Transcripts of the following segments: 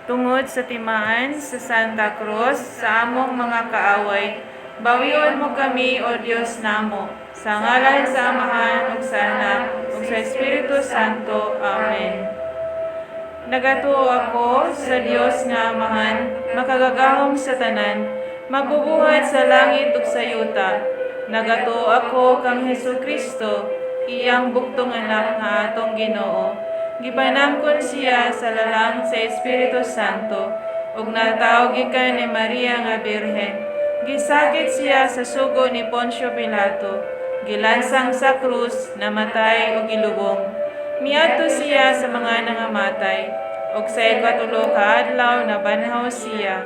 Tungod sa timaan sa Santa Cruz sa among mga kaaway, bawion mo kami, O Dios namo, sa ngalan sa Amahan ug sa Anak ug sa Espiritu Santo. Amen. Nagatuo ako sa Dios nga Amahan, makagagahom sa tanan, magbubuhat sa langit ug sa yuta. Nagatuo ako kang Hesus Kristo, iyang bugtong Anak nga atong Ginoo. Gipanangkon siya sa lalang sa Espiritu Santo ug natawo gikan ni Maria nga Birhen. Gisakit siya sa sugo ni Poncio Pilato. Gilansang sa krus, namatay ug gilubong. Miadto siya sa mga nangamatay ug sa ikatulo ka adlaw nabanhaw siya.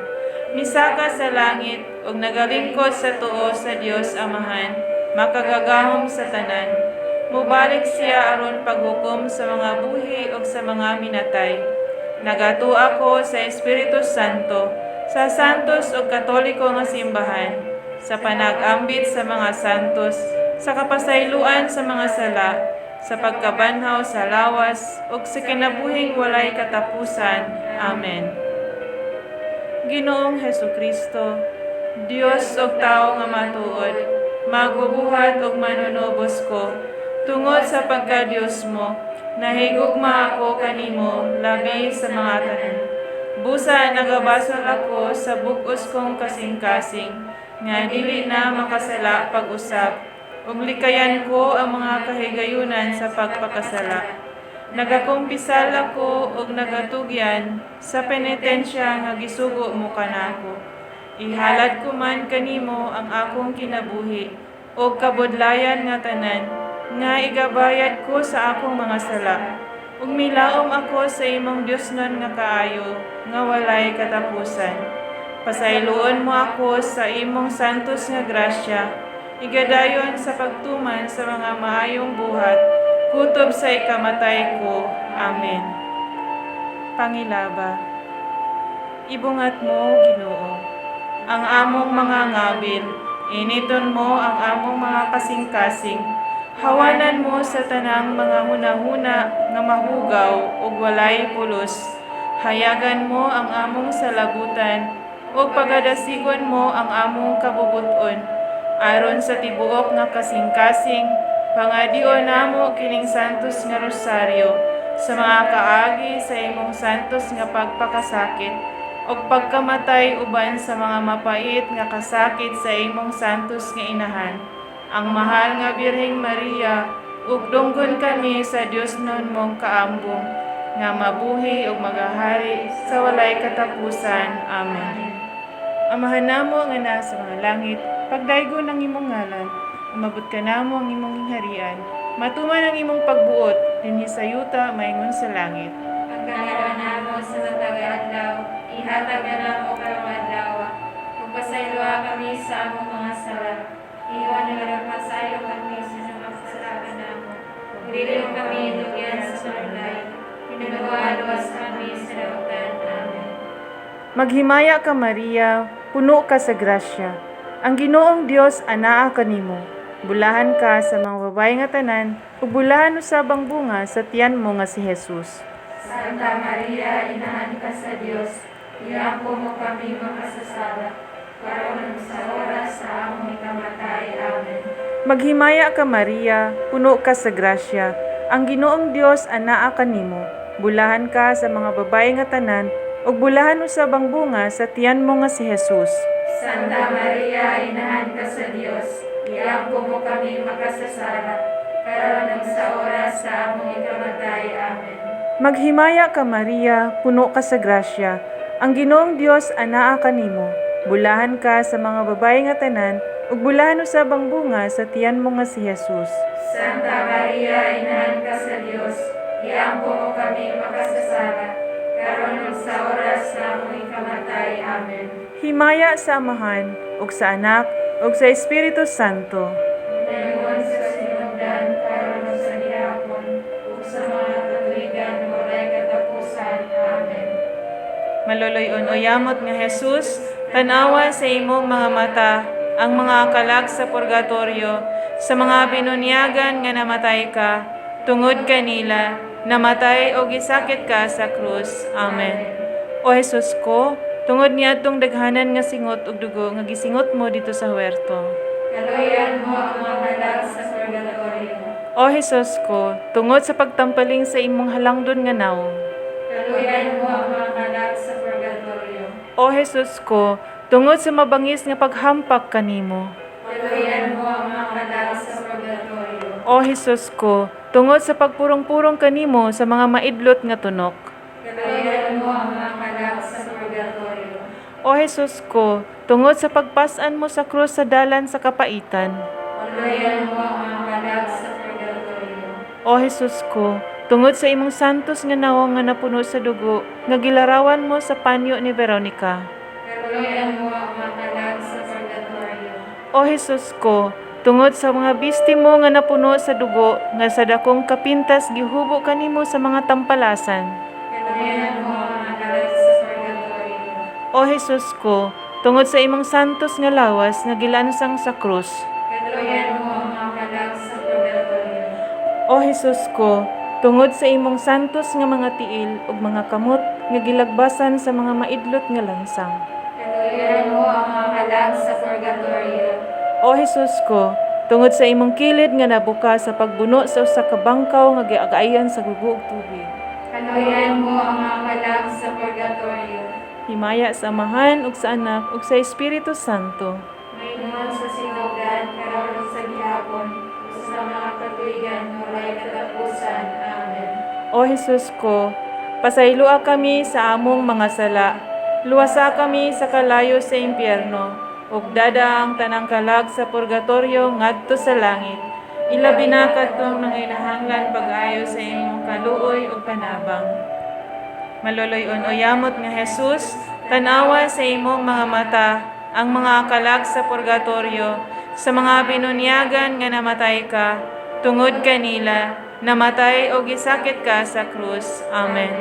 Misaka sa langit ug nagalingkod sa tuo sa Dios Amahan, makagagahom sa tanan. Mubalik siya aron paghukom sa mga buhi ug sa mga minatay. Nagatuo ako sa Espiritu Santo, sa santos ug Katoliko nga simbahan, sa panag-ambit sa mga santos, sa kapasayloan sa mga sala, sa pagkabanhaw sa lawas ug sa kinabuhing walay katapusan. Amen. Ginoong Hesukristo, Dios ug tawo nga matuod, magbubuhat ug manunubos ko, tungod sa pagka-Dios mo, nahigugma ako kanimo labi sa mga tanan. Busa nagabasol ako sa bug-os kong kasing-kasing, nga dili na makasala pag-usab, ug likayan ko ang mga kahigayunan sa pagpakasala. Nagakumpisal ako ug nagatugyan sa penitensya nga gisugo mo kanako. Ihalad ko man kanimo ang akong kinabuhi ug kabudlayan nga tanan nga igabayad ko sa akong mga sala. Ug milaom ako sa imong Diosnon nga kaayo nga walay katapusan. Pasayloon mo ako sa imong santos nga grasya, igadayon sa pagtuman sa mga maayong buhat, kutob sa ikamatay ko. Amen. Pangilaba. Ibungat mo, Ginoo, ang among mga ngabil, initon mo ang among mga kasing-kasing, hawanan mo sa tanang mga hunahuna nga mahugaw ug walay pulos. Hayagan mo ang among salabutan ug pagadasigon mo ang among kabubut-on. Aron sa tibuok nga kasing-kasing, pangadion namo kining santos nga rosaryo sa mga kaagi sa imong santos nga pagpakasakit ug pagkamatay uban sa mga mapait nga kasakit sa imong santos nga inahan, ang mahal nga Birheng Maria, ug dunggon kami sa Diosnon mong kaambong nga mabuhi ug magahari sa walay katapusan. Amen. Amahan namo nga naa sa mga langit, pagdaygon ang imong ngalan, umabot kanamo ang imong gingharian, matuman ang imong pagbuot dinhi sa yuta maingon sa langit. Pagkain namo sa matag adlaw, ihatag kanamo karong adlaw. Ug pasayloa kami sa among mga sala. Ingon nga nagpasaylo kami sa nakasala kanamo. Ug dili mo kami dugyan sa panudlay. Tinuoa luwas kami sa dautan. Amen. Maghimaya ka, Maria, puno ka sa grasya. Ang Ginoong Dios anaa kanimo. Bulahan ka sa mga babae nga tanan, ug bulahan usab ang bunga sa tiyan mo nga si Jesus. Santa Maria, Inahan ka sa Dios, iampo mo kami makasasala, karon sa oras sa among ikamatay. Amen. Maghimaya ka, Maria, puno ka sa grasya. Ang Ginoong Dios anaa kanimo. Bulahan ka sa mga babae nga tanan, ug bulahan usab ang bunga sa tiyan mo nga si Jesus. Santa Maria, Inahan ka sa Dios, iampo mo kami makasasala, karon sa oras sa among ikamatay. Amen. Maghimaya ka, Maria, puno ka sa grasya. Ang Ginoong Dios anaa kanimo. Bulahan ka sa mga babae nga tanan, ug bulahan usab ang bunga sa tiyan mo nga si Jesus. Santa Maria, Inahan ka sa Dios, iampo mo kami makasasala, karon sa oras sa among ikamatay. Amen. Himaya sa Amahan, ug sa Anak, ug sa Espiritu Santo. Ingon sa sinugdan, karon sa gihapon, ug sa mga katuigan walay katapusan. Amen. Maluluy-on o yamot nga Jesus, tanawa sa imong mga mata ang mga kalag sa purgatorio, sa mga binunyagan nga namatay ka, tungod kanila, namatay o gisakit ka sa krus. Amen. O Jesus ko, tungod niadtong daghanan nga singot ug dugo nga gisingot mo didto sa huerto. Kaluoyan mo ang mga kalag sa purgatorio. O Jesus ko, tungod sa pagtampaling sa imong halangdon nga nawong. Kaluoyan mo ang mga kalag sa purgatorio. O Jesus ko, tungod sa mabangis nga paghampak kanimo. Kaluoyan mo ang mga kalag sa purgatorio. O Jesus ko, tungod sa pagpurong-purong kanimo sa mga maidlot nga tunok. Kaluoyan mo ang mga kalag sa purgatorio. O Jesus ko, tungod sa pagpas-an mo sa krus sa dalan sa kapaitan. Kaluoyan mo ang mga kalag sa purgatorio. O Jesus ko, tungod sa imong santos nga nawong nga napuno sa dugo, nga gilarawan mo sa panyo ni Veronica. Kaluoyan mo ang mga kalag sa purgatorio. O Jesus ko, tungod sa mga bisti mo nga napuno sa dugo, nga sa dakong kapintas gihubo kanimo sa mga tampalasan. Kaluoyan mo ang mga kalag sa purgatorio. O Jesus ko, tungod sa imong santos nga lawas nga gilansang sa krus. Kaluoyan mo ang mga kalag sa purgatorio. O Jesus ko, tungod sa imong santos nga mga tiil ug mga kamot nga gilagbasan sa mga maidlot nga lansang. Kaluoyan mo ang mga kalag sa purgatorio. O Jesus ko, tungod sa imong kilid nga nabuka sa pagbuno sa usa ka bangkaw nga giagayan sa dugo ug tubig. Kaluoyan mo ang mga kalag sa purgatorio. Himaya sa Amahan ug sa Anak ug sa Espiritu Santo. Maingon sa sinugdan, karon ug sa gihapon, ug sa mga katuigan, walay katapusan. Amen. O Jesus ko, pasayloa kami sa among mga sala. Luwasa kami sa kalayo sa impyerno, ug dad-a ang tanang kalag sa purgatorio ngadto sa langit. Ilabi na kadtong nanginahanglan pag-ayo sa imong kaluoy ug panabang. Maloloy-on o yamot nga Jesus, tanawa sa imong mga mata ang mga kalag sa purgatorio, sa mga binunyagan nga namatay ka, tungod kanila, namatay o gisakit ka sa krus. Amen.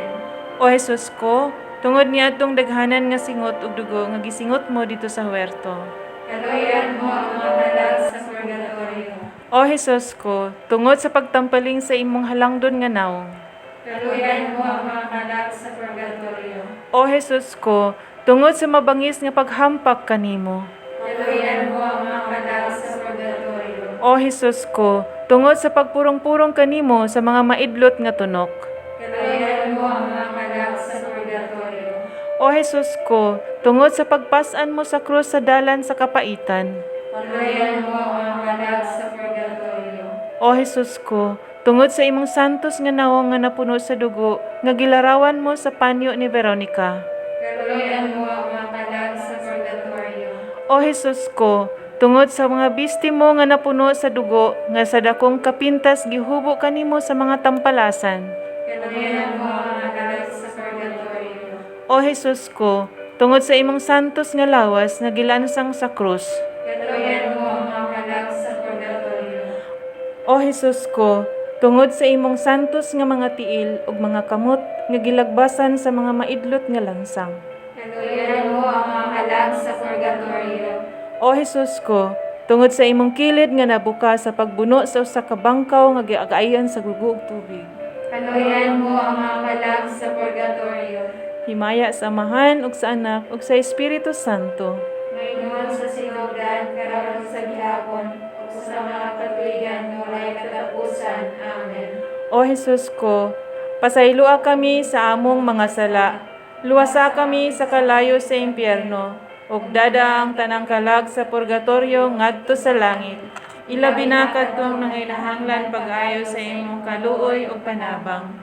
O Jesus ko, tungod niadtong daghanan nga singot ug dugo nga gisingot mo didto sa huerto. Kaluoyan mo ang mga kalag sa purgatorio. O Jesus ko, tungod sa pagtampaling sa imong halangdon nga nawong. Kaluoyan mo ang mga kalag sa purgatorio. O Jesus ko, tungod sa mabangis nga paghampak kanimo. Kaluoyan mo ang mga kalag sa purgatorio. O Jesus ko, tungod sa pagpurong-purong kanimo sa mga maidlot nga tunok. Kaluoyan mo ang mga kalag sa purgatorio. O Jesus ko, tungod sa pagpas-an mo sa krus sa dalan sa kapaitan. Kaluoyan mo ang mga kalag sa purgatorio. O Jesus ko, tungod sa imong santos nga nawong nga napuno sa dugo, nga gilarawan mo sa panyo ni Veronica. Kaluoyan mo ang mga kalag sa purgatorio. O Jesus ko, tungod sa mga bisti mo nga napuno sa dugo, nga sa dakong kapintas gihubo kanimo sa mga tampalasan. Kaluoyan mo ang mga kalag sa purgatorio. O Jesus ko, tungod sa imong santos nga lawas nga gilansang sa krus. Kaluoyan mo ang mga kalag sa purgatorio. O Jesus ko, tungod sa imong santos nga mga tiil ug mga kamot nga gilagbasan sa mga maidlot nga lansang. Kaluoyan mo ang mga kalag sa purgatorio. O Jesus ko, tungod sa imong kilid nga nabuka sa pagbuno sa usa ka bangkaw nga giagayan sa dugo ug tubig. Kaluoyan mo ang mga kalag sa purgatorio. Himaya sa Amahan ug sa Anak ug sa Espiritu Santo. Maingon sa sinugdan, karon ug sa gihapon, ug sa mga katuigan, walay katapusan. Amen. O Jesus ko, pasayloa kami sa among mga sala. Luwasa kami sa kalayo sa impyerno, ug dad-a ang tanang kalag sa purgatorio ngadto sa langit. Ilabi na kadtong nanginahanglan pag-ayo sa imong kaluoy ug panabang.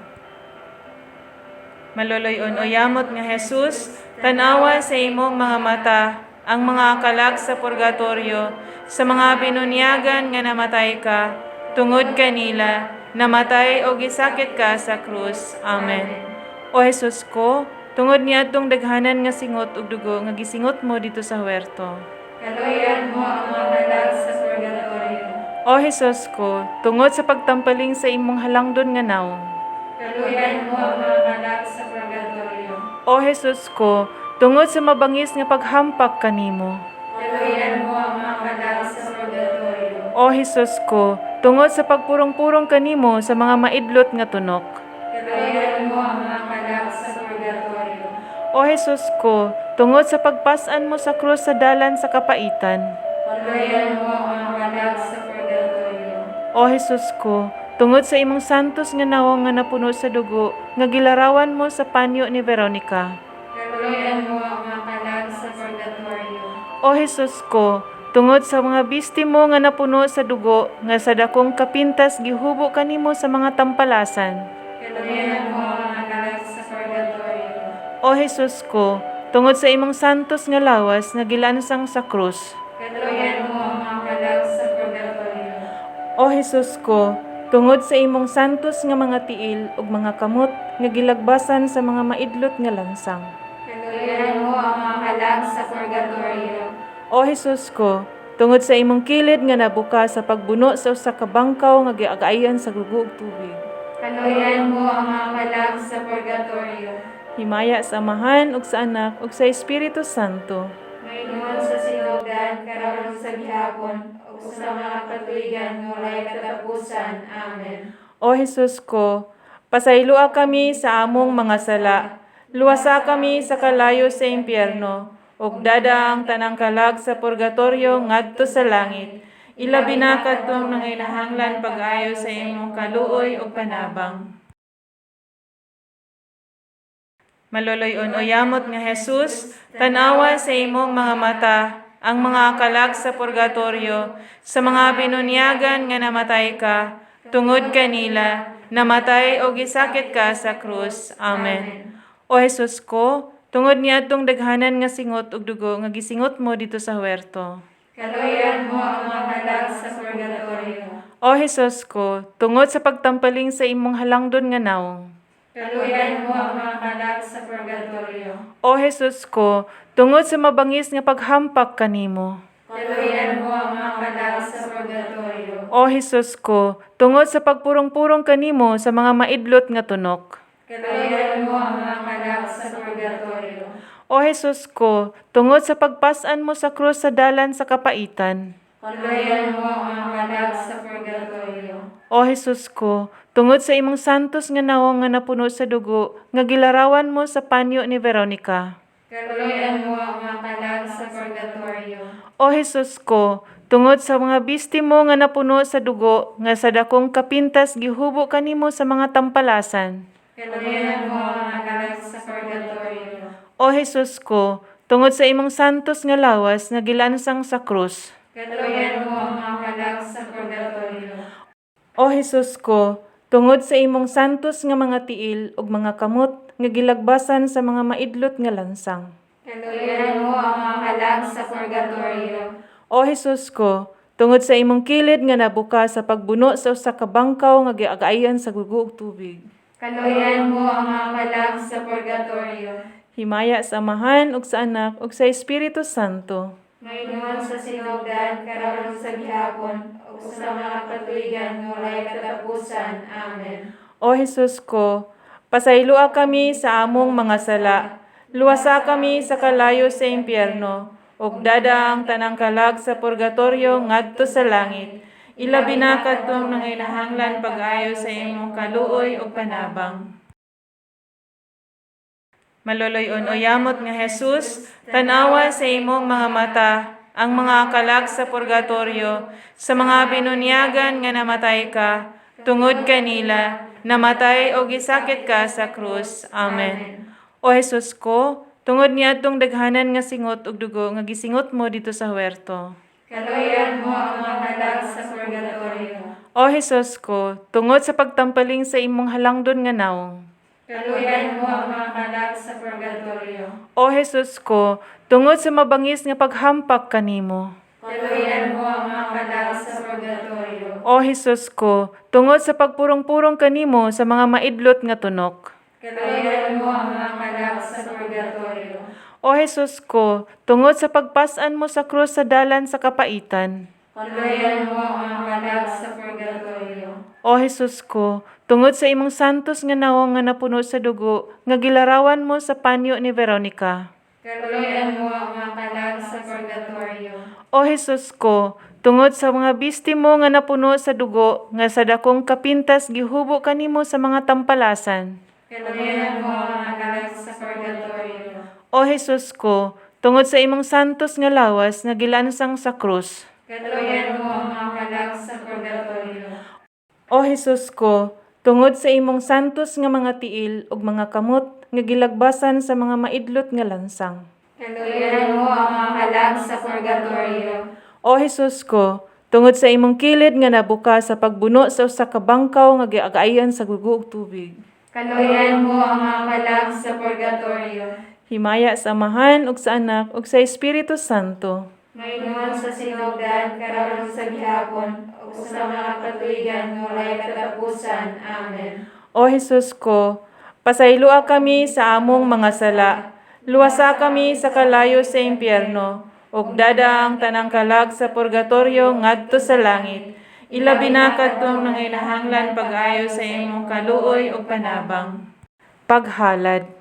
Maloloy-on o yamot nga Jesus, tanawa sa imong mga mata ang mga kalag sa purgatorio, sa mga binunyagan nga namatay ka, tungod kanila, namatay o gisakit ka sa krus. Amen. O Jesus ko, tungod niadtong daghanan nga singot ug dugo nga gisingot mo didto sa huerto. Kaluoyan mo ang mga kalag sa purgatorio. O Jesus ko, tungod sa pagtampaling sa imong halangdon nga nawong. Kaluoyan mo ang mga kalag sa purgatorio. O Jesus ko, tungod sa mabangis nga paghampak kanimo. Kaluoyan mo ang mga kalag sa purgatorio. O Jesus ko, tungod sa pagpurong-purong kanimo sa mga maidlot nga tunok. Kaluoyan mo ang mga kalag sa purgatorio. O Jesus ko, tungod sa pagpas-an mo sa krus sa dalan sa kapaitan. Kaluoyan mo ang mga kalag sa purgatorio. O Jesus ko, tungod sa imong santos nga nawong nga napuno sa dugo, nga gilarawan mo sa panyo ni Veronica. Kaluoyan mo ang mga kalag sa purgatorio. O Jesus ko, tungod sa mga bisti mo nga napuno sa dugo, nga sa dakong kapintas gihubo kanimo sa mga tampalasan. Kaluoyan mo ang mga kalag sa purgatorio. O Jesus ko, tungod sa imong santos nga lawas nga gilansang sa krus. Kaluoyan mo ang mga kalag sa purgatorio. O Jesus ko, tungod sa imong santos nga mga tiil ug mga kamot nga gilagbasan sa mga maidlot nga lansang. Kaluoyan mo ang mga kalag sa purgatorio. O Jesus ko, tungod sa imong kilid nga nabuka sa pagbuno sa usa ka bangkaw nga giagayan sa dugo ug tubig. Kaluoyan mo ang mga kalag sa purgatorio. Himaya sa Amahan ug sa Anak ug sa Espiritu Santo. Maingon sa sinugdan, karon sa gihapon, ug sa mga katuigan nga walay katapusan. Amen. O Jesus ko, pasayloa kami sa among mga sala. Luwasa kami sa kalayo sa impyerno, ug dada ang tanang kalag sa purgatorio ngadto sa langit. Ilabi na kadtong nanginahanglan pag-ayo sa imong kaluoy ug panabang. Maloloy-on o yamot nga Jesus, tanawa sa imong mga mata ang mga kalag sa purgatorio, sa mga binunyagan nga namatay ka, tungod kanila, namatay o gisakit ka sa krus. Amen. O Jesus ko, tungod niadtong daghanan nga singot ug dugo nga gisingot mo dito sa huerto. Kaluoyan mo ang mga kalag sa purgatorio. O Jesus ko, tungod sa pagtampaling sa imong halangdon nga nawong. Kaluoyan mo ang mga kalag sa purgatorio. O Jesus ko, tungod sa mabangis nga paghampak kanimo. Kaluoyan mo ang mga kalag sa purgatorio. O Jesus ko, tungod sa pagpurong-purong kanimo sa mga maidlot nga tunok. Kaluoyan mo ang mga kalag sa purgatorio. O Jesus ko, tungod sa pagpas-an mo sa krus sa dalan sa kapaitan. Kaluoyan mo ang mga kalag sa purgatorio. O Jesus ko, tungod sa imong santos nga nawong nga napuno sa dugo, nga gilarawan mo sa panyo ni Veronica. Kaluoyan mo ang mga kalag sa purgatorio. O Jesus ko, tungod sa mga bisti mo nga napuno sa dugo, nga sa dakong kapintas gihubo kanimo sa mga tampalasan. Kaluoyan mo ang mga kalag sa purgatorio. O Jesus ko, tungod sa imong santos nga lawas nga gilansang sa krus. Kaluoyan mo ang mga kalag sa purgatorio. O Jesus ko, tungod sa imong santos nga mga tiil ug mga kamot nga gilagbasan sa mga maidlot nga lansang. Kaluoyan mo ang mga kalag sa purgatorio. O Jesus ko, tungod sa imong kilid nga nabuka sa pagbuno sa usa ka bangkaw nga giagayan sa dugo ug tubig. Kaluoyan mo ang mga kalag sa purgatorio. Himaya sa Amahan ug sa Anak ug sa Espiritu Santo. Maingon sa sinugdan, karon sa gihapon, ug sa mga katuigan nga walay katapusan. Amen. O Jesus ko, pasayloa kami sa among mga sala. Luwasa kami sa kalayo sa impyerno, ug dada ang tanang kalag sa purgatorio ngadto sa langit. Ilabi na kadtong nanginahanglan pag-ayo sa imong kaluoy ug panabang. Maloloy-on o yamot nga Jesus, tanawa sa imong mga mata ang mga kalag sa purgatorio, sa mga binunyagan nga namatay ka, tungod kanila, namatay o gisakit ka sa krus. Amen. O Jesus ko, tungod niadtong daghanan nga singot ug dugo nga gisingot mo dito sa huerto. Kaluoyan mo ang mga kalag sa purgatorio. O Jesus ko, tungod sa pagtampaling sa imong halangdon nga nawong. Kaluoyan mo ang mga kalag sa purgatorio. O Jesus ko, tungod sa mabangis nga paghampak kanimo. Kaluoyan mo ang mga kalag sa purgatorio. O Jesus ko, tungod sa pagpurong-purong kanimo sa mga maidlot nga tunok. Kaluoyan mo ang mga kalag sa purgatorio. O Jesus ko, tungod sa pagpas-an mo sa krus sa dalan sa kapaitan. Kaluoyan mo ang mga kalag sa purgatorio. O Jesus ko, tungod sa imong santos nga nawong nga napuno sa dugo, nga gilarawan mo sa panyo ni Veronica. Kaluoyan mo ang mga kalag sa purgatorio. O Jesus ko, tungod sa mga bisti mo nga napuno sa dugo, nga sa dakong kapintas gihubo kanimo sa mga tampalasan. Kaluoyan mo ang mga kalag sa purgatorio. O Jesus ko, tungod sa imong santos nga lawas nga gilansang sa krus. Kaluoyan mo ang mga kalag sa purgatorio. O Jesus ko, tungod sa imong santos nga mga tiil ug mga kamot nga gilagbasan sa mga maidlot nga lansang. Kaluoyan mo ang mga kalag sa purgatorio. O Jesus ko, tungod sa imong kilid nga nabuka sa pagbuno sa usa ka bangkaw nga giagayan sa dugo ug tubig. Kaluoyan mo ang mga kalag sa purgatorio. Himaya sa Amahan ug sa Anak ug sa Espiritu Santo. Maingon sa sinugdan, karon sa gihapon, ug sa mga katuigan nga walay katapusan. Amen. O Jesus ko, pasayloa kami sa among mga sala. Luwasa kami sa kalayo sa impyerno, ug dada ang tanang kalag sa purgatorio ngadto sa langit. Ilabi na kadtong nanginahanglan pag-ayo sa imong kaluoy ug panabang. Paghalad.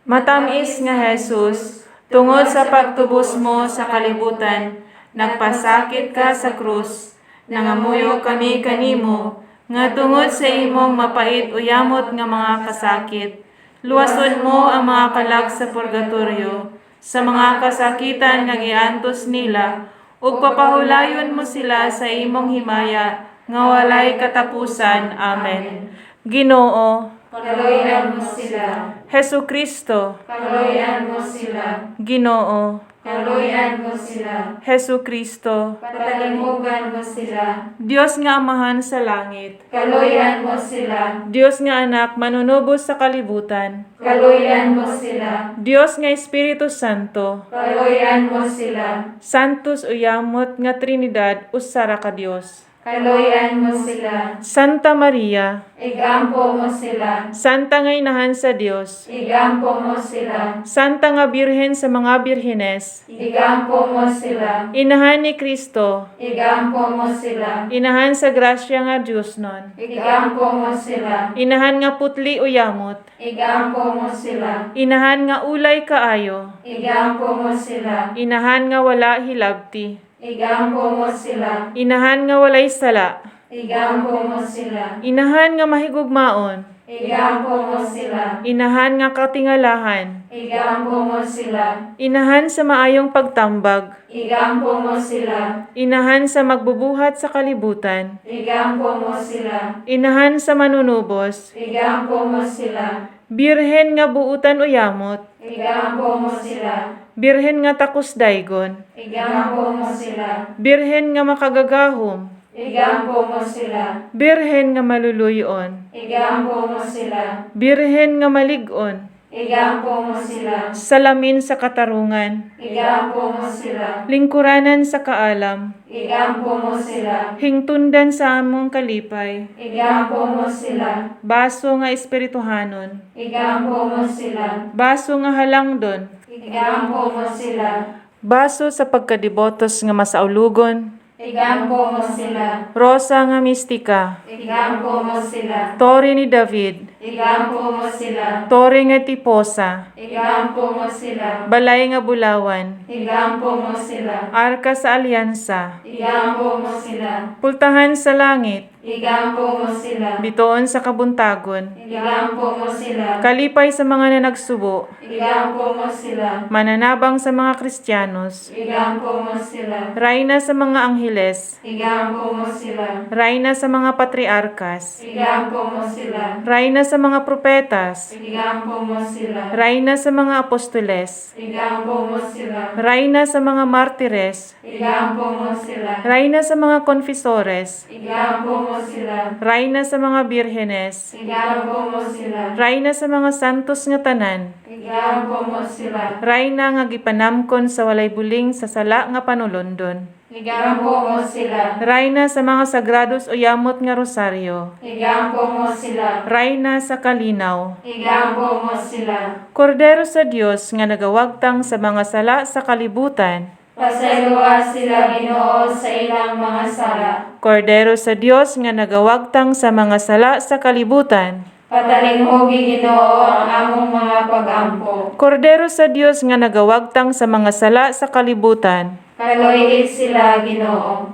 Matamis nga Jesus, tungod sa pagtubos mo sa kalibutan, nagpasakit ka sa krus. Nangamuyo kami kanimo, nga tungod sa imong mapait o yamot nga mga kasakit, luwason mo ang mga kalag sa purgatorio, sa mga kasakitan nga giantos nila, ug papahulayon mo sila sa imong himaya, nga walay katapusan. Amen. Ginoo, Kaluoyan mo sila. Hesu Kristo, Kaluoyan mo sila. Ginoo, Kaluoyan mo sila. Hesu Kristo, Patalimugan mo sila. Dios nga Amahan sa langit, Kaluoyan mo sila. Dios nga Anak manunubos sa kalibutan, Kaluoyan mo sila. Dios nga Espiritu Santo, Kaluoyan mo sila. Santos uyamot nga Trinidad usa ra ka Dios. Kaluoyan mo sila. Santa Maria, Igampo mo sila. Santa nga Inahan sa Dios, Igampo mo sila. Santa nga Birhen sa mga birhenes, Igampo mo sila. Inahan ni Kristo, Igampo mo sila. Inahan sa grasya nga Dios nun, Igampo mo sila. Inahan nga putli uyamot, Igampo mo sila. Inahan nga ulay kaayo, Igampo mo sila. Inahan nga wala hilabti, Igampo mo sila. Inahan nga walay sala, Igampo mo sila. Inahan nga mahigugmaon, Igampo mo sila. Inahan nga katingalahan, Igampo mo sila. Inahan sa maayong pagtambag, Igampo mo sila. Inahan sa magbubuhat sa kalibutan, Igampo mo sila. Inahan sa manunubos, Igampo mo sila. Birhen nga buutan o yamot, Igampo mo sila. Birhen nga takos daygon, Igampo mo sila. Birhen nga makagagahom, Igampo mo sila. Birhen nga maluluyon, Igampo mo sila. Birhen nga malig-on, Igampo mo sila. Salamin sa katarungan, Igampo mo sila. Lingkuranan sa kaalam, Igampo mo sila. Hingtundan sa among kalipay, Igampo mo sila. Baso nga espirituhanon, Igampo mo sila. Baso nga halangdon, Igampo mo sila. Baso sa pagkadibotos nga masaulugon, Igampo mo sila. Rosa nga mistika, Igampo mo sila. Tore ni David, Igampo mo sila. Tore nga tiposa, Igampo mo sila. Balay nga bulawan, Igampo mo sila. Arka sa alyansa, Igampo mo sila. Pultahan sa langit, Igampo mo sila. Bituon sa kabuntagon, Igampo mo sila. Kalipay sa mga nanagsubo, Igampo mo sila. Mananabang sa mga Kristiyanos, Igampo mo sila. Rayna sa mga angheles, Igampo mo sila. Rayna sa mga patriarkas, Igampo mo sila. Rayna sa mga propetas, Igampo mo sila. Rayna sa mga apostoles, Igampo mo sila. Rayna sa mga martires, Igampo mo sila. Rayna sa mga konfesores, Igampo mo sila. Rayna sa mga birhenes, Igampo mo sila. Rayna sa mga santos nga tanan, Igampo mo sila. Rayna nga gipanamkon sa walay buling sa sala nga panulondon, Igampo mo sila. Rayna sa mga sagrados o yamot nga rosaryo, Igampo mo sila. Rayna sa kalinaw, Igampo mo sila. Kordero sa Dios nga nagawagtang sa mga sala sa kalibutan, Pasayloa sila, Ginoo, sa ilang mga sala. Kordero sa Dios nga nagawagtang sa mga sala sa kalibutan, Patalinghugi, Ginoo, ang among mga pagampo. Kordero sa Dios nga nagawagtang sa mga sala sa kalibutan, Kaluoyi sila, Ginoo.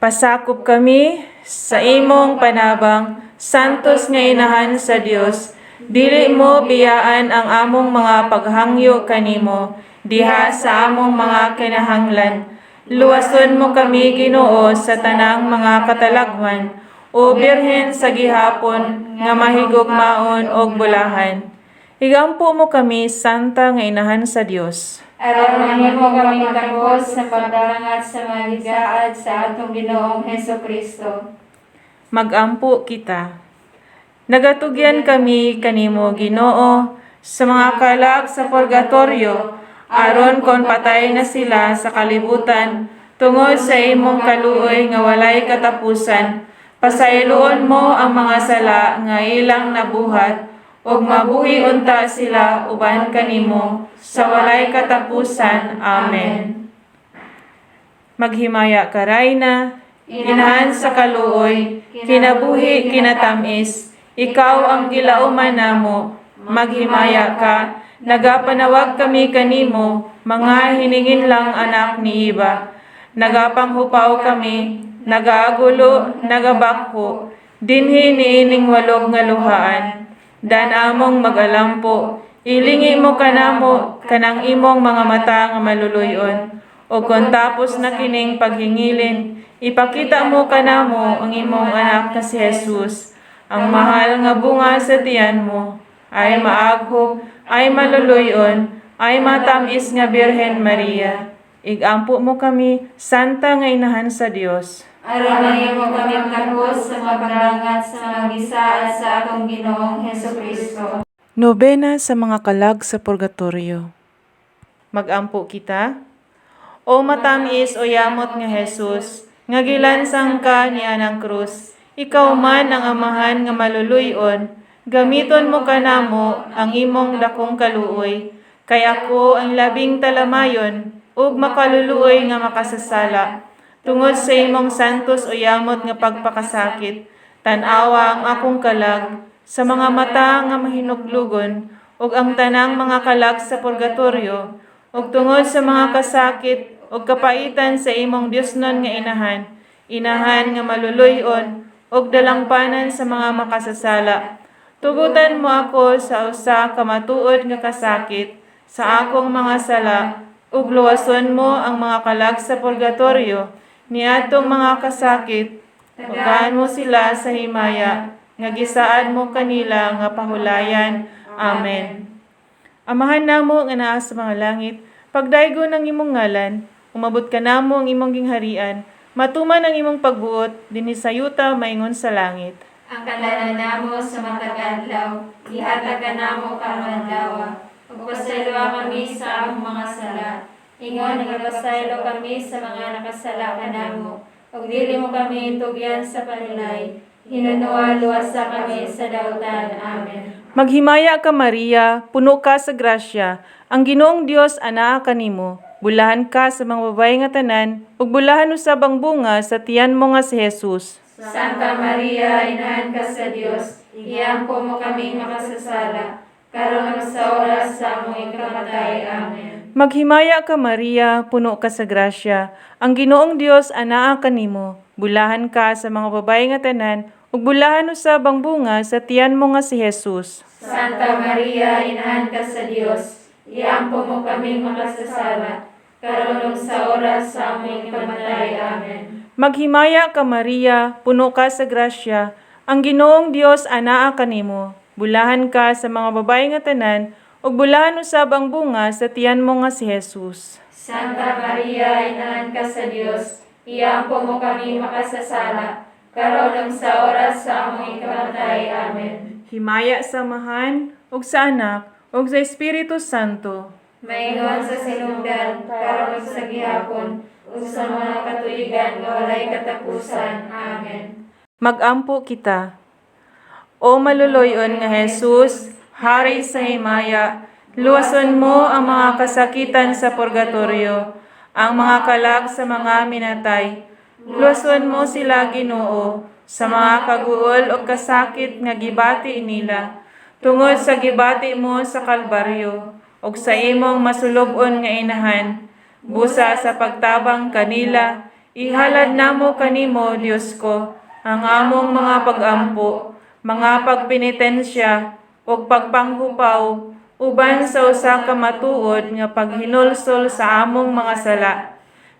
Pasakop kami sa imong panabang, santos nga inahan sa Dios. Dili mo biyaan ang among mga paghangyo kanimo diha sa among mga kinahanglan. Luwason mo kami, Ginoo, sa tanang mga katalagman, o Birhen sa gihapon nga mahigugmaon og bulahan. Igampo mo kami, Santa nga Inahan sa Dios. Aron mahimo kami takos sa pagdangat sa mga gisaad sa atong Ginoong Heso Kristo. Magampo kita. Nagatugyan kami kanimo, Ginoo, sa mga kalag sa purgatorio, aron kon patay na sila sa kalibutan tungod sa imong kaluoy nga walay katapusan, pasayloon mo ang mga sala nga ilang nabuhat ug mabuhi unta sila uban kanimo sa walay katapusan. Amen. Maghimaya ka, Rayna, Inahan sa kaluoy, kinabuhi kinatamis, ikaw ang gilauman namo. Maghimaya ka, nagapanawag kami kanimo, mga hiningin lang anak ni Iba. Nagapanghupaw kami, nagaagulo, nagabakho, dinhi niining walog nga luhaan. Dan among magalampo, ilingi mo kanamo, kanang imong mga mata nga maluluyon. O kung tapos na kining paghingilin, ipakita mo kanamo ang imong anak na si Jesus, ang mahal nga bunga sa tiyan mo, ay maaghop, ay maluluyon, ay matamis nga Birhen Maria. Igampo mo kami, Santa nga Inahan sa Dios. Aron mahimo kami takos sa pagdangat sa mga gisaad sa atong Ginoong Heso Kristo. Nobena sa mga kalag sa purgatorio. Magampo kita. O matamis o yamot nga Jesus, nga gilansang ka niya ng krus, ikaw man ang Amahan nga maluluyon, gamiton mo kanamo ang imong dakong kaluoy, kay ako ang labing talamayon, ug makaluluoy nga makasasala. Tungod sa imong santos o yamot nga pagpakasakit, tan-awa ang akong kalag sa mga mata nga mahinuglugon ug ang tanang mga kalag sa purgatorio, ug tungod sa mga kasakit ug kapaitan sa imong Diosnon nga Inahan, Inahan nga maluluy-on ug dalangpanan sa mga makasasala. Tugutan mo ako sa usa ka matuod nga kasakit sa akong mga sala ug luwason mo ang mga kalag sa purgatorio niadtong mga kasakit. Tagaan mo sila sa himaya nga gisaad mo kanila nga pahulayan. Amen. Amahan namo nga naa sa mga langit, pagdaygon ang imong ngalan, umabot kanamo ang imong gingharian, matuman ang imong pagbuot dinhi sa yuta maingon sa langit. Ang kalanan namo sa matag adlaw, ihatag kanamo karong adlaw. Ug pasayloa kami sa among mga sala. Ingon nga nagapasaylo kami sa mga nakasala kanamo. Ug dili mo kami tugyan sa panulay. Hinunua luwasa kami sa dautan. Amen. Maghimaya ka, Maria, puno ka sa grasya. Ang Ginoong Dios anaa kanimo. Bulahan ka sa mga babaye nga tanan, ug bulahan usab ang bunga sa tiyan mo nga si Jesus. Santa Maria, Inahan ka sa Dios, iampo mo kaming makasasala, karon ug sa oras sa among ikamatay. Amen. Maghimaya ka, Maria, puno ka sa grasya. Ang Ginoong Dios anaa kanimo. Bulahan ka sa mga babaye nga tanan, ug bulahan usab ang bunga sa tiyan mo nga si Jesus. Santa Maria, Inahan ka sa Dios, iampo mo kaming makasasala, karon ug sa oras sa among ikamatay. Amen. Maghimaya ka, Maria, puno ka sa grasya. Ang Ginoong Dios anaa kanimo. Bulahan ka sa mga babaye nga tanan, ug bulahan usab ang bunga sa tiyan mo nga si Jesus. Santa Maria, Inahan ka sa Dios, iampo mo kami makasasala, karon ug sa oras sa among ikamatay. Amen. Himaya sa Amahan, ug sa Anak, ug sa Espiritu Santo. Maingon sa sinugdan, karon ug sa gihapon, ug sa mga katuigan nga walay katapusan. Amen. Magampo kita. O maluluy-on nga Jesus, Hari sa himaya, luwason mo ang mga kasakitan sa purgatorio, ang mga kalag sa mga minatay. Luwason mo sila, Ginoo, sa mga kaguol o kasakit nga gibati nila, tungod sa gibati mo sa Kalbaryo, ug sa imong masulub-on nga Inahan. Busa sa pagtabang kanila, ihalad namo kanimo, Dios ko, ang among mga pagampo, mga pagpenitensya, ug pagpanghupaw uban sa usa ka matuod nga paghinulsol sa among mga sala.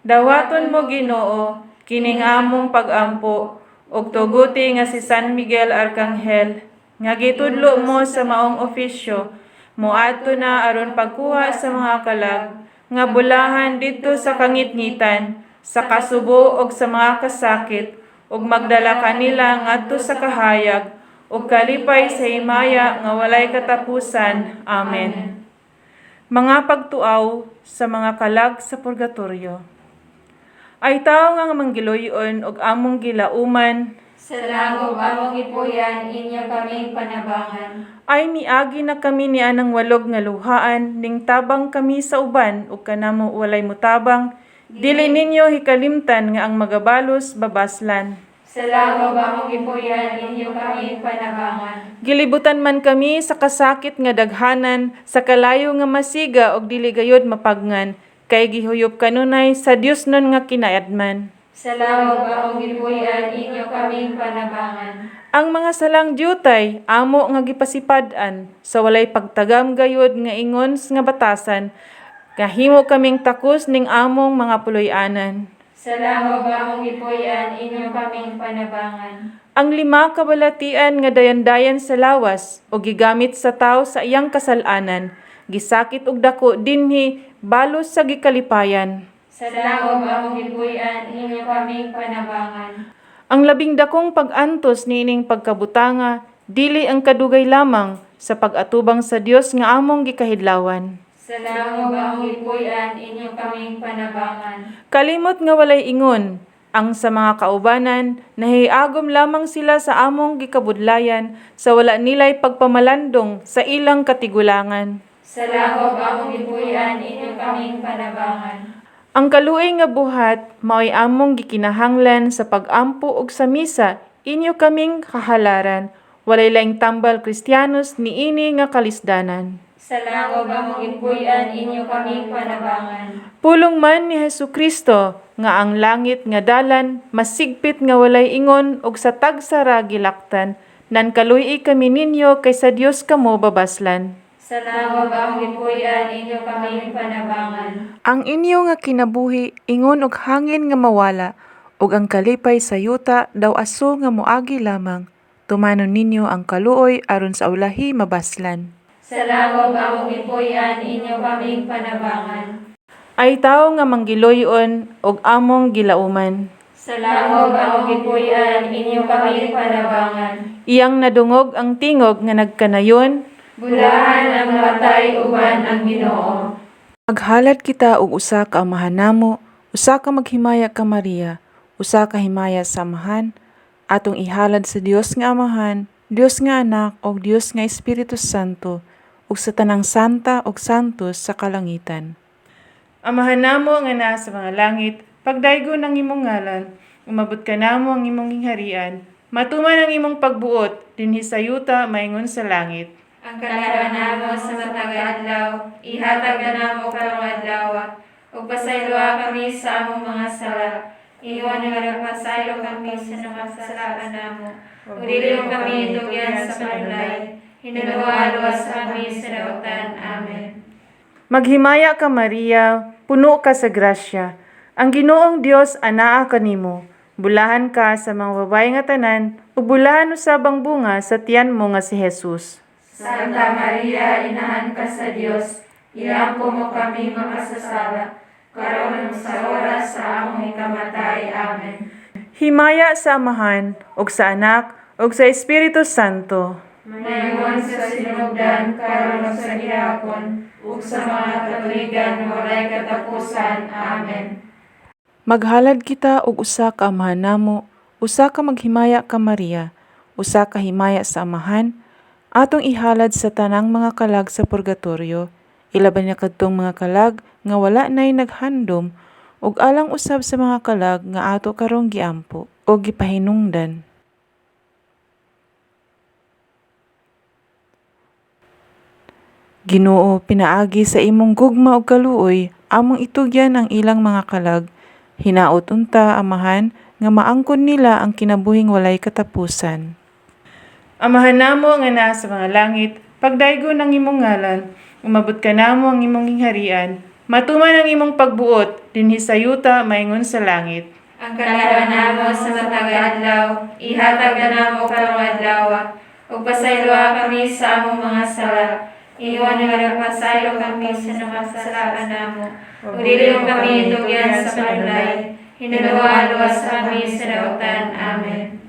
Dawaton mo, Ginoo, kining among pagampo ug tuguti nga si San Miguel Arkanghel nga gitudlo mo sa maong ofisyo moadto na aron pagkuha sa mga kalag nga bulahan didto sa kangitngitan, sa kasubo ug sa mga kasakit, ug magdala kanila ngadto sa kahayag ug kalipay sa himaya nga walay katapusan. Amen. Mga pagtuaw sa mga kalag sa purgatorio. Ay tawo nga manggiluyon og among gilauman, Sa langob among gipuy-an, inyo kaming panabangan. Ay miagi na kami ni anang walog nga luhaan ning tabang kami sa uban ug kanamo walay mutabang, dili ninyo hikalimtan nga ang magabalos babaslan. Sa langob among gipuy-an, inyo kaming panabangan. Gilibutan man kami sa kasakit nga daghanan, sa kalayo nga masiga og dili gayod mapagngan, kay gihuyop kanunay sa Dios nun nga kinaadman. Sa langob among gipuy-an, inyo kaming panabangan. Ang mga salang dyutay amo nga gipasipad-an sa walay pagtagam gayod nga ingon nga batasan, kahimo kaming takos ning among mga puloy-anan. Sa langob among gipuy-an, inyo kaming panabangan. Ang lima ka balatian nga dayandayan sa lawas o gigamit sa tawo sa iyang kasalanan, gisakit og dako dinhi balos sa gikalipayan. Sa langob among gipuy-an, inyo kaming panabangan. Ang labing dakong pag-antos niining pagkabutanga dili ang kadugay lamang sa pag-atubang sa Dios nga among gikahidlawan. Sa langob among gipuy-an, inyo kaming panabangan. Kalimot nga walay ingon ang sa mga kaubanan, nahiagom lamang sila sa among gikabudlayan sa wala nilay pagpamalandong sa ilang katigulangan. Sa langob among gipuy-an, inyo kaming panabangan. Ang kaluoy nga buhat mao'y among gikinahanglan sa pag-ampo ug sa misa, inyo kaming kahalaran. Walay laing tambal Kristiyanos niini nga kalisdanan. Sa langob among gipuy-an, inyo kaming panabangan. Pulong man ni Hesus Kristo nga ang langit nga dalan masigpit nga walay ingon ug sa tagsara gilaktan, nan kaluy kami ninyo kay sa Dios kamo babaslan. Sa langob among gipuy-an, inyo kaming panabangan. Ang inyo nga kinabuhi ingon og hangin nga mawala, ug ang kalipay sa yuta daw aso nga moagi lamang. Tumanon ninyo ang kaluoy aron sa ulahi mabaslan. Sa langob among gipuy-an, inyo kaming panabangan. Ay tawo nga manggiluyon og among gilauman. Sa langob among gipuy-an, inyo kaming panabangan. Iyang nadungog ang tingog nga nagkanayon. Bulahan ang matay uban ang Ginoo. Maghalad kita og usa ka Amahan namo, usa ka maghimaya ka Maria, usa ka himaya sa Amahan, atong ihalad sa Dios nga Amahan, Dios nga Anak ug Dios nga Espiritu Santo, ug sa tanang santa ug santos sa kalangitan. Amahan namo nga naa sa mga langit, pagdaygon ang imong ngalan, umabot ka namo ang imong gingharian, matuman ang imong pagbuot dinhi sa yuta maingon sa langit. Ang kalaran namo sa matag adlaw, ihatag kanamo karong adlaw, ug pasayloa kami sa among mga sala. Ingon nga nagpasaylo kami sa nakasala kanamo. Ug dili mo kami itugyan sa panulay. Hinuluha luwas kami sa dautan. Amen. Maghimaya ka, Maria, puno ka sa grasya. Ang Ginoong Dios anaa kanimo. Bulahan ka sa mga babae nga tanan, ug bulahan usab ang bunga sa tiyan mo nga si Jesus. Santa Maria, inahan ka sa Dios, iampo mo kami makasasala, karon sa oras sa among ikamatay. Amen. Himaya sa Amahan, ug sa Anak, ug sa Espiritu Santo. Maingon sa sinugdan, karon ug sa gihapon, ug sa mga katuigan walay katapusan. Amen. Maghalad kita og usa ka Amahan namo, usa ka maghimaya ka Maria, usa ka himaya sa Amahan, atong ihalad sa tanang mga kalag sa purgatorio, ilabi na kadtong mga kalag nga wala nay naghandom, ug alang usab sa mga kalag nga ato karong giampo o gipahinungdan. Ginoo, pinaagi sa imong gugma ug kaluoy, among itugyan ang ilang mga kalag. Hinaot unta, Amahan, nga maangkon nila ang kinabuhing walay katapusan. Amahan namo nga naa sa mga langit, Pagdaygon ang imong ngalan, umabot kanamo ang imong gingharian, matuman ang imong pagbuot dinhi sa yuta maingon sa langit. Ang kalaban namo sa matag adlaw, ihatag kanamo karong adlaw. Ug pasayloa kami sa among mga sala. Ingon nga nagpasaylo kami sa nakasala kanamo. Ug dili mo kami itugyan sa panulay. Hinuluwa luwas kami sa dautan. Amen.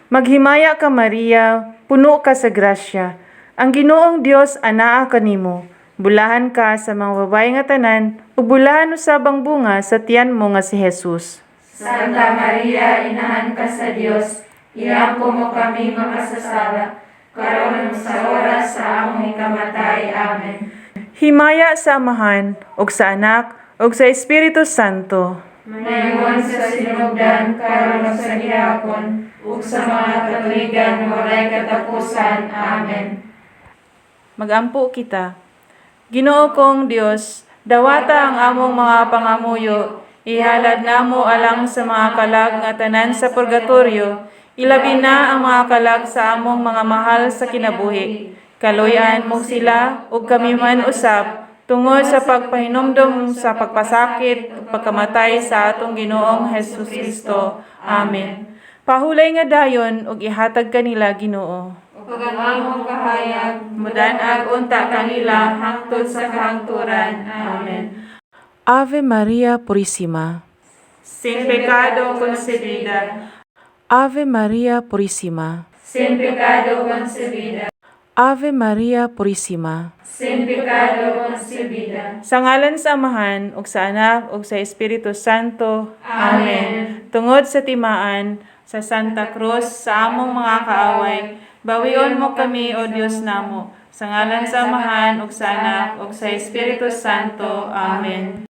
Maghimaya ka, Maria, puno ka sa grasya. Ang Ginoong Dios anaa kanimo. Bulahan ka sa mga babae nga tanan, ug bulahan usab ang bunga sa tiyan mo nga si Jesus. Santa Maria, inahan ka sa Dios, iampo mo kami makasasala, karon sa oras sa among ikamatay. Amen. Himaya sa Amahan, ug sa Anak, ug sa Espiritu Santo. Maingon sa sinugdan, karon ug sa gihapon, ug sa mga katuigan walay katapusan. Amen. Magampo kita. Ginoo kong Dios, dawata ang among mga pangamuyo, ihalad namo alang sa mga kalag nga tanan sa purgatorio, ilabi na ang mga kalag sa among mga mahal sa kinabuhi. Kaluyan mo sila ug kami man usab tungod sa pagpahinumdom sa pagpasakit ug pagkamatay sa atong Ginoong Hesus Kristo. Amen. Pahulay nga dayon ug ihatag kanila, Ginoo. Ug ang among kahayag, Mudan-ag unta kanila hangtod sa kahangturan. Amen. Ave Maria Purisima. Sin pecado concebida. Ave Maria Purisima. Sin pecado concebida. Ave Maria Purisima. Sin pecado concebida. Sa ngalan sa Amahan, ug sa Anak, ug sa Espiritu Santo. Amen. Tungod sa timaan, sa Santa Cruz, sa among mga kaaway, bawion mo kami, O Dios namo. Sa ngalan sa Amahan, ug sa Anak, ug sa Espiritu Santo. Amen.